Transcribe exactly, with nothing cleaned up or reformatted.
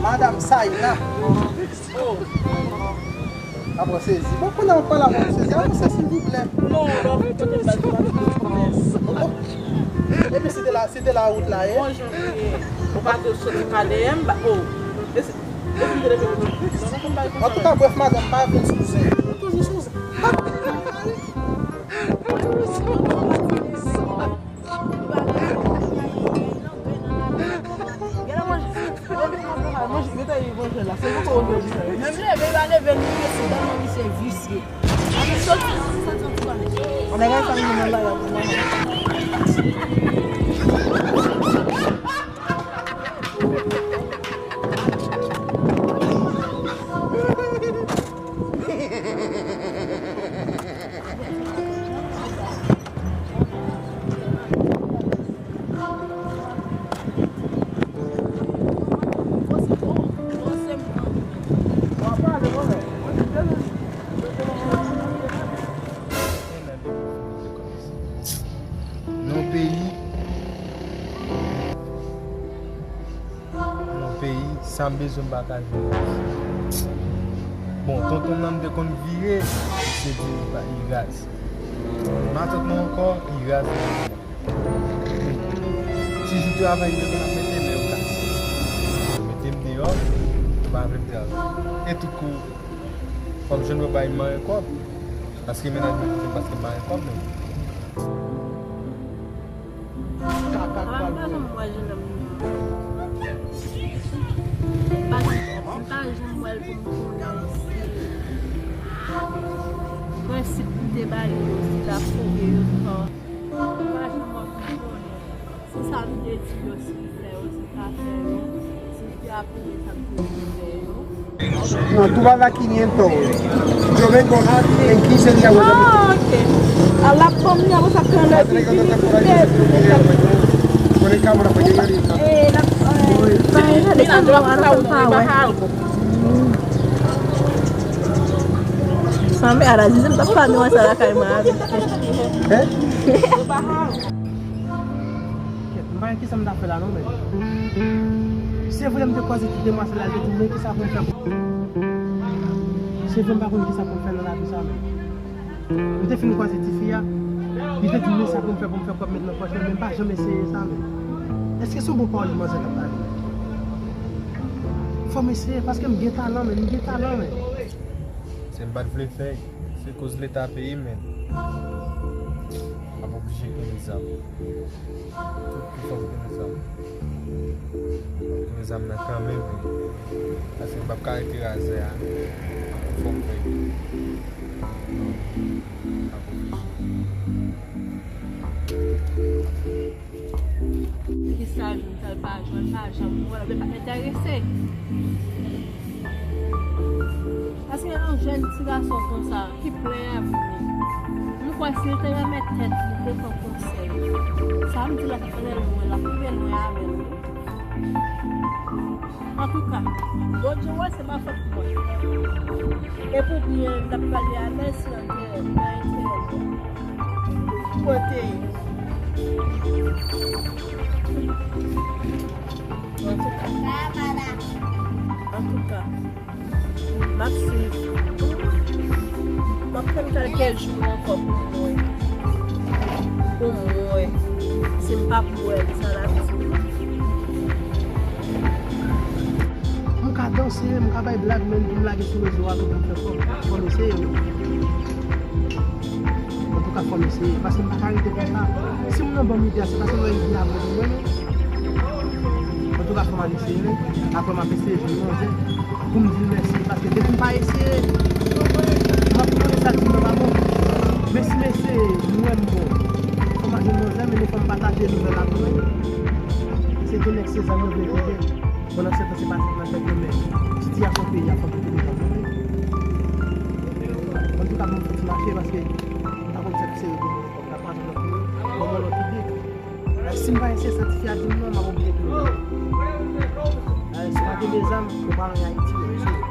Madam Saïna. Oh. Apre sezi. Bon, kounye a w pale avè w sezi. Avanse, silvouplè. Non, non, kote m pral pran komès. Epi se te la, se te la wout la ye. Bonjou, ou pa te sot pa dèyè m, ba, oh. E se, e se m te leve m. Antouka, brèf, madanm, pa vin sou zen. Ou toujou sou zen. Menm leve, pa leve, li rete dan nan misye visye. Ann soti, ann soti, ann soti. Bagay sa, nou nan bagay pou mwen. Nan peyi, nan peyi, sa m bezwen m pa ka jwenn. Bon, tonton nan m te konn vire, se di li pa, li raz. Matant mwen ankò, li raz nan men mwen. Ti jou travay yo konn ap mete men yo kase. Yo mete m deyò, yo pa vle m travay. E tout kou, fò m jwenn yo bay m mare kòb. Paske mennaj mwen kite m paske m pa gen kòb menm. Papa m pa janm wè jenòm nan. M pa, m pa janm wè l pou m konnen si prensip m te ba li yo, si l ap pwouve yo tò. M pa janm wè pou m konnen si sa m te di yo, si l fè yo, si l pa fè yo, si l te apwouve sa m te di fè yo. Non, tu vas aquí miento. Yo vengo a en quince días. Ah, ok. A la pòm nan sa pran lè. Pon el cámara pa llegar y Sanble a la Zizi m t ap fane wè sa lakay mari. Hein? Kèt, m pa gen kisa m ta fè la non, men. Se vre m te kwaze ti demwazèl la, li te di m, "Men kisa pou m fè pou." Se vre m pa konn kisa pou m fè nan lavi sa, men. M te fin kwaze tifi a, li te di m, "Men sa pou m fè, pou m fè kòb met nan pòch mwen," men m pa janm eseye sa, men. Èske se yon bon pawòl demwazèl ap ba li? Fò m eseye, paske m gen talan, men, m gen talan, men. Se m pa t vle fè, se koz Leta peye m, men. M ap oblije kenbe zam. Tout kou fò m kenbe zam. Kenbe zam nan kanmenm, men. Paske m p ap ka rete razè a. Fò m fè. M ap oblije. Kisa jwenn sa, l pa jwenn, l pa janm wè l, men pa enterese. Paske yon jèn ti gason konsa, ki plen avni, m kwè si l te renmen tèt li, te pran konsèy. Sa m di la, sa fè lwen, l ap rive lwen avè l. Antouka, Bondye wè se pa fòt mwen. E pou byen, m t ap pale a mèsi nan enterè, nan enterè mwen. Kote? Antouka. Antouka. M ap swiv. M ap tann kèlke jou ankò pou m wè. Pou m wè. Si m p ap wè l, sa l ap di. M ka danse, m ka bay blag, men pou m lage sou rezo a tou pou m fè kòb. Fò m eseye wi. Antouka, fò m eseye, paske m pa ka rete konsa. Si moun nan ban m ide a, se paske m wè ide a bon pou mwen, non. Antouka, fò m al eseye, wi. Apre, m ap eseye jwenn manzè pou m di l mèsi, paske depi m pa eseye, m ap konnen sa di m nan pa bon. Men si m eseye, m wè m bon. Fò m al jwenn manzè, men fò m pataje nouvèl la pou mwen. Se gen nèg se zam yo vle kite. Pandan se tan, se pa sa k nan tèt yo, men sitiyasyon peyi a fè m kite deja mwen. Antouka, m fouti mache paske m pa konn sa k serye pou mwen ankò. M ta pran nan tou, ban mwen lòt ide. Si m pa eseye sa tifi a di m nan, m ap oblije tou. Si w pa gen de zam, ou pa anyen Ayiti menm.